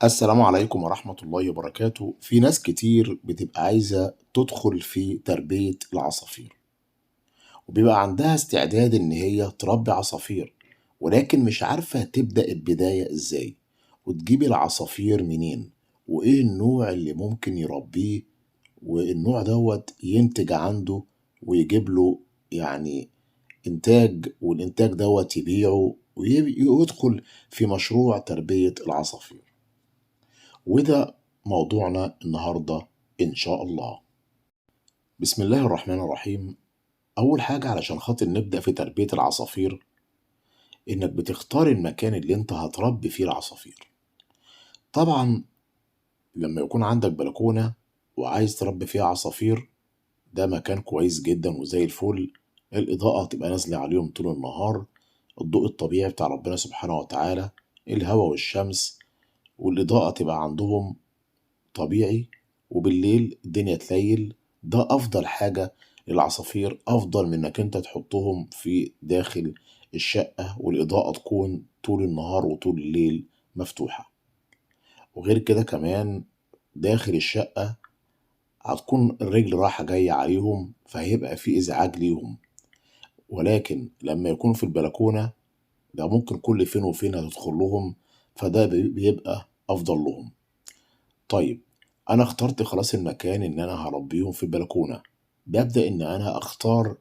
السلام عليكم ورحمة الله وبركاته. في ناس كتير بتبقى عايزة تدخل في تربية العصافير، وبيبقى عندها استعداد إن هي تربي عصافير، ولكن مش عارفة تبدأ البداية إزاي، وتجيب العصافير منين، وإيه النوع اللي ممكن يربيه، والنوع دوت ينتج عنده ويجيب له يعني إنتاج، والإنتاج دوت يبيعه ويدخل في مشروع تربية العصافير. وده موضوعنا النهاردة إن شاء الله. بسم الله الرحمن الرحيم. أول حاجة علشان خاطر نبدأ في تربية العصافير، إنك بتختار المكان اللي أنت هتربي فيه العصافير. طبعا لما يكون عندك بلكونة وعايز تربي فيها عصافير، ده مكان كويس جدا وزي الفل. الإضاءة هتبقى نازلة عليهم طول النهار، الضوء الطبيعي بتاع ربنا سبحانه وتعالى، الهواء والشمس، والإضاءة تبقى عندهم طبيعي، وبالليل الدنيا تليل. ده أفضل حاجة للعصافير، أفضل من إنك أنت تحطهم في داخل الشقة والإضاءة تكون طول النهار وطول الليل مفتوحة. وغير كده كمان داخل الشقة هتكون الرجل رايحة جاية عليهم، فهيبقى في إزعاج ليهم. ولكن لما يكون في البلكونة ده ممكن كل فين وفين هتدخل لهم، فده بيبقى أفضل لهم. طيب أنا اخترت خلاص المكان إن أنا هربيهم في البلكونة، ببدأ إن أنا أختار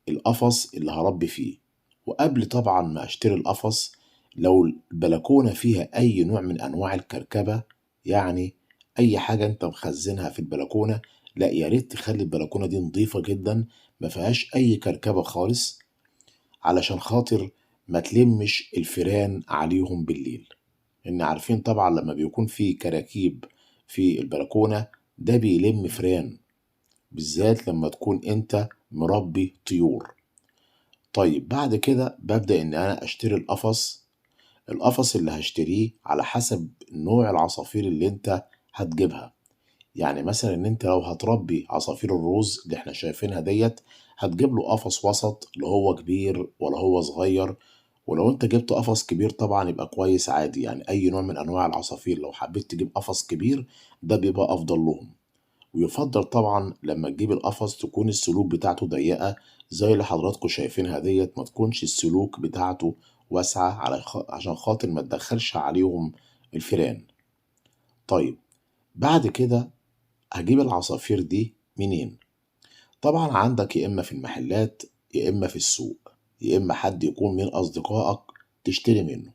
القفص اللي هربي فيه. وقبل طبعا ما أشتري القفص، لو البلكونة فيها أي نوع من أنواع الكركبة، يعني أي حاجة أنت مخزنها في البلكونة، لا يا ريت تخلي البلكونة دي نظيفة جدا، ما فيهاش أي كركبة خالص، علشان خاطر ما تلمش الفيران عليهم بالليل. إن عارفين طبعا لما بيكون في كراكيب في البلكونة ده بيلم فيران، بالذات لما تكون أنت مربي طيور. طيب بعد كده ببدأ إن أنا أشتري القفص. القفص اللي هشتريه على حسب نوع العصافير اللي أنت هتجيبها. يعني مثلا إن أنت لو هتربي عصافير الروز اللي إحنا شايفينها ديت، هتجيب له قفص وسط، لا هو كبير ولا هو صغير. ولو أنت جبت قفص كبير طبعا يبقى كويس عادي، يعني أي نوع من أنواع العصافير لو حبيت تجيب قفص كبير ده بيبقى أفضل لهم. ويفضل طبعا لما تجيب القفص تكون السلوك بتاعته ضيقة زي اللي حضراتكم شايفينها ديت، ما تكونش السلوك بتاعته واسعة عشان خاطر ما تدخلش عليهم الفيران. طيب بعد كده هجيب العصافير دي منين؟ طبعا عندك يا إما في المحلات، يا إما في السوق، يا إما حد يكون من أصدقائك تشتري منه.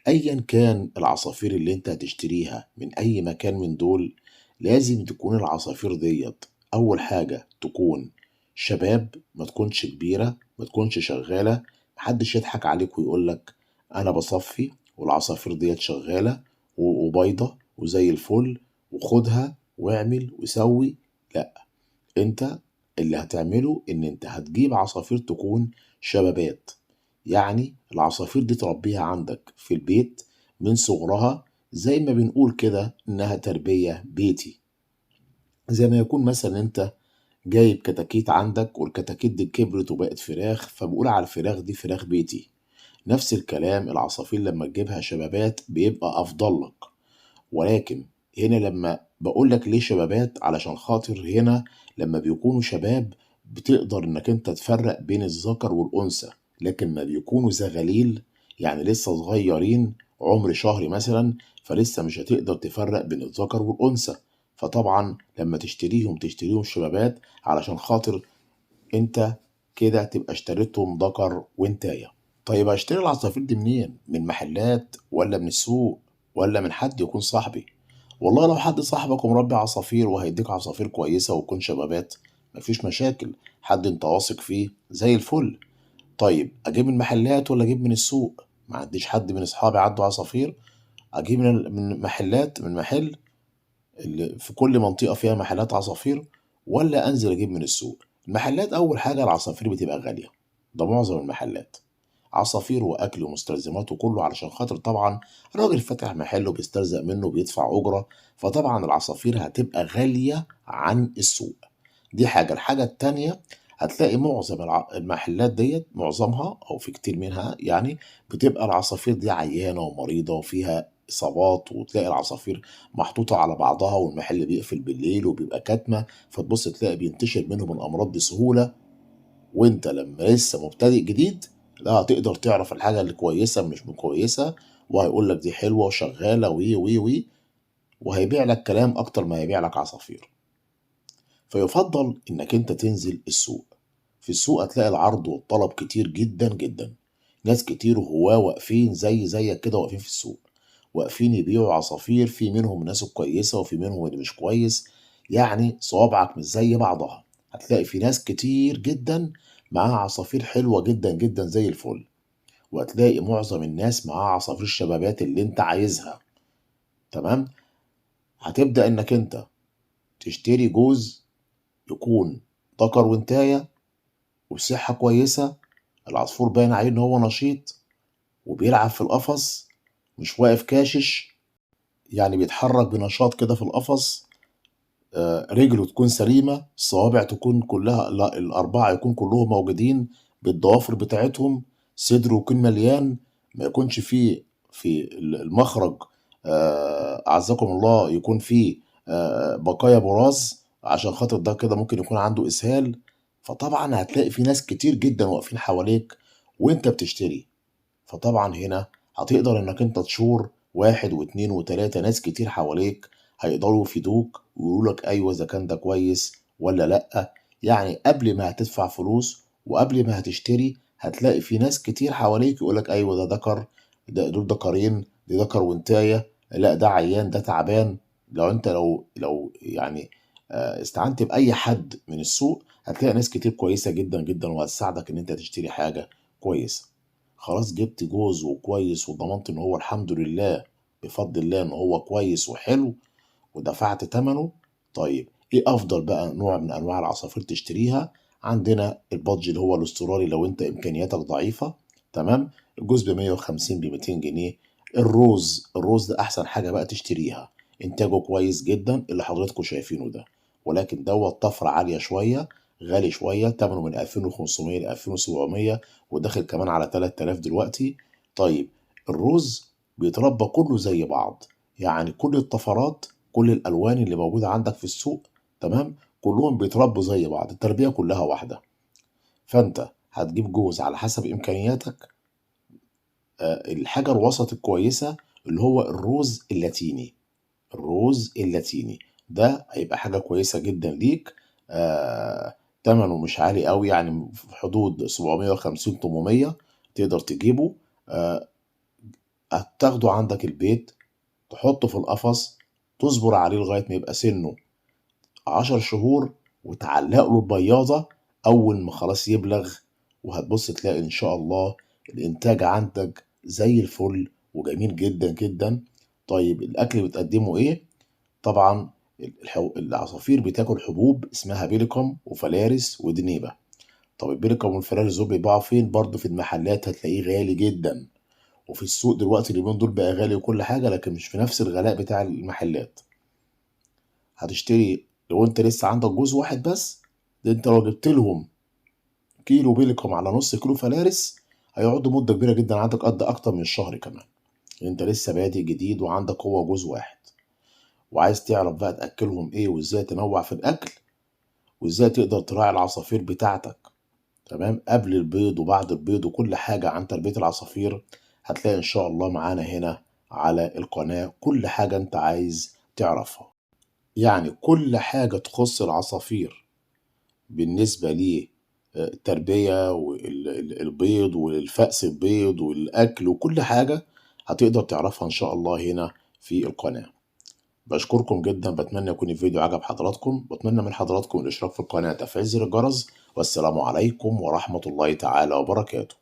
أيا كان العصافير اللي انت هتشتريها من أي مكان من دول، لازم تكون العصافير ديت أول حاجة تكون شباب، ما تكونش كبيرة، ما تكونش شغالة. محدش يضحك عليك ويقولك أنا بصفي والعصافير ديت شغالة وبيضة وزي الفل وخدها واعمل وسوي. لا، انت اللي هتعمله ان انت هتجيب عصافير تكون شبابات، يعني العصافير دي تربيها عندك في البيت من صغرها، زي ما بنقول كده انها تربية بيتي. زي ما يكون مثلا انت جايب كتاكيت عندك، والكتاكيت دي كبرت وبقت فراخ، فبقول على الفراخ دي فراخ بيتي. نفس الكلام العصافير لما تجيبها شبابات بيبقى افضل لك. ولكن هنا لما بقول لك ليه شبابات، علشان خاطر هنا لما بيكونوا شباب بتقدر انك انت تفرق بين الذكر والانثى، لكن ما بيكونوا زغاليل يعني لسه صغيرين عمر شهر مثلا، فلسه مش هتقدر تفرق بين الذكر والانثى. فطبعا لما تشتريهم شبابات علشان خاطر انت كده تبقى اشتريتهم ذكر وانتايه. طيب هشتري العصافير دي منين؟ من محلات ولا من السوق ولا من حد يكون صاحبي؟ والله لو حد صاحبك ومربي عصافير وهيديك عصافير كويسة ويكون شبابات، مفيش مشاكل، حد انت واثق فيه زي الفل. طيب اجيب من محلات ولا اجيب من السوق؟ ما عنديش حد من اصحابي عنده عصافير، اجيب من محلات، من محل اللي في كل منطقة فيها محلات عصافير، ولا انزل اجيب من السوق؟ المحلات اول حاجة العصافير بتبقى غالية، ده معظم المحلات عصافير واكل ومستلزمات وكله، علشان خاطر طبعا راجل فاتح محل وبيسترزق منه وبيدفع اجرة، فطبعا العصافير هتبقى غالية عن السوق. دي حاجة. الحاجة التانية هتلاقي معظم المحلات ديت معظمها او في كتير منها يعني بتبقى العصافير دي عيانة ومريضة وفيها إصابات، وتلاقي العصافير محطوطة على بعضها، والمحل بيقفل بالليل وبيبقى كاتمة، فتبص تلاقي بينتشر منهم الأمراض بسهولة. وانت لما لسه مبتدئ جديد لا هتقدر تعرف الحاجة اللي كويسة مش كويسة، وهيقول لك دي حلوة وشغالة وي وي وي، وهيبيع لك كلام أكتر ما هيبيع لك عصافير. فيفضل إنك أنت تنزل السوق. في السوق هتلاقي العرض والطلب كتير جدا جدا، ناس كتير وهواه واقفين زي زيك كده، واقفين في السوق واقفين يبيعوا عصافير، في منهم الناس الكويسة وفي منهم اللي مش كويس، يعني صوابعك مش زي بعضها. هتلاقي في ناس كتير جدا معاها عصافير حلوة جدا جدا زي الفل، وهتلاقي معظم الناس معاها عصافير الشبابات اللي انت عايزها. تمام؟ هتبدأ انك انت تشتري جوز يكون ذكر وانتاية وصحة كويسة، العصفور باين عليه ان هو نشيط وبيلعب في القفص، مش واقف كاشش، يعني بيتحرك بنشاط كده في القفص، رجله تكون سليمة، الصوابع تكون كلها، لا، الأربعة يكون كلهم موجودين بالضوافر بتاعتهم، صدره يكون مليان، ما يكونش فيه في المخرج، أعزكم الله، يكون فيه، بقايا براز، عشان خاطر ده كده ممكن يكون عنده إسهال. فطبعا هتلاقي في ناس كتير جدا واقفين حواليك وانت بتشتري، فطبعا هنا هتقدر انك انت تشور 1 و2 و3، ناس كتير حواليك هيقدروا يفيدوك ويقولوا لك ايوه اذا كان ده كويس ولا لا. يعني قبل ما هتدفع فلوس وقبل ما هتشتري هتلاقي في ناس كتير حواليك يقول لك ايوه ده ذكر، ده دول ذكرين، دي ذكر وانتايه، لا ده عيان، ده تعبان. لو انت لو استعنت باي حد من السوق هتلاقي ناس كتير كويسه جدا جدا وهتساعدك ان انت تشتري حاجه كويسه. خلاص جبت جوز وكويس وضمنت ان هو الحمد لله بفضل الله ان هو كويس وحلو ودفعت تمنه. طيب ايه افضل بقى نوع من انواع العصافير تشتريها؟ عندنا ال budgie اللي هو الاسترالي لو انت امكانياتك ضعيفه، تمام، الجوز ب 150 ب 200 جنيه. الروز ده احسن حاجه بقى تشتريها، انتاجه كويس جدا اللي حضراتكم شايفينه ده، ولكن دوت طفره عاليه شويه، غالي شويه، تمنه من 2500 ل 2700 وداخل كمان على 3000 دلوقتي. طيب الروز بيتربى كله زي بعض، يعني كل الطفرات كل الالوان اللي موجوده عندك في السوق، تمام، كلهم بيتربوا زي بعض، التربيه كلها واحده. فانت هتجيب جوز على حسب امكانياتك. الحاجه الوسط الكويسه اللي هو الروز اللاتيني، الروز اللاتيني ده هيبقى حاجه كويسه جدا ليك، تمنه مش عالي قوي، يعني في حدود 750 800 تقدر تجيبه. هتاخده عندك البيت، تحطه في القفص، تصبر عليه لغاية ما يبقى سنه 10 شهور، وتعلق له البياضة أول ما خلاص يبلغ، وهتبص تلاقي إن شاء الله الإنتاج عندك زي الفل وجميل جدا جدا. طيب الأكل بتقدمه إيه؟ طبعا العصافير بتاكل حبوب اسمها بيليكوم وفلارس ودنيبة. طب البيليكوم والفلارس دول بيتباعوا فين؟ برضه في المحلات هتلاقيه غالي جدا، وفي السوق دلوقتي اليومين دول بقى غالي وكل حاجة، لكن مش في نفس الغلاء بتاع المحلات. هتشتري لو انت لسه عندك جوز واحد بس، ده انت لو جبت لهم كيلو بيليكوم على نص كيلو فلارس هيقعدوا مدة كبيرة جدا عندك، قد أكتر من شهر كمان. انت لسه بادئ جديد وعندك هو جوز واحد، وعايز تعرف بقى تأكلهم ايه وازاي تنوع في الأكل وازاي تقدر تراعي العصافير بتاعتك، تمام، قبل البيض وبعد البيض وكل حاجة عن تربية العصافير. هتلاقي إن شاء الله معانا هنا على القناة كل حاجة أنت عايز تعرفها، يعني كل حاجة تخص العصافير بالنسبة للتربية والبيض والفأس البيض والأكل وكل حاجة هتقدر تعرفها إن شاء الله هنا في القناة. بشكركم جدا، بتمنى يكون الفيديو عجب حضراتكم، بتمنى من حضراتكم الاشتراك في القناة، تفعيل زر الجرس، والسلام عليكم ورحمة الله تعالى وبركاته.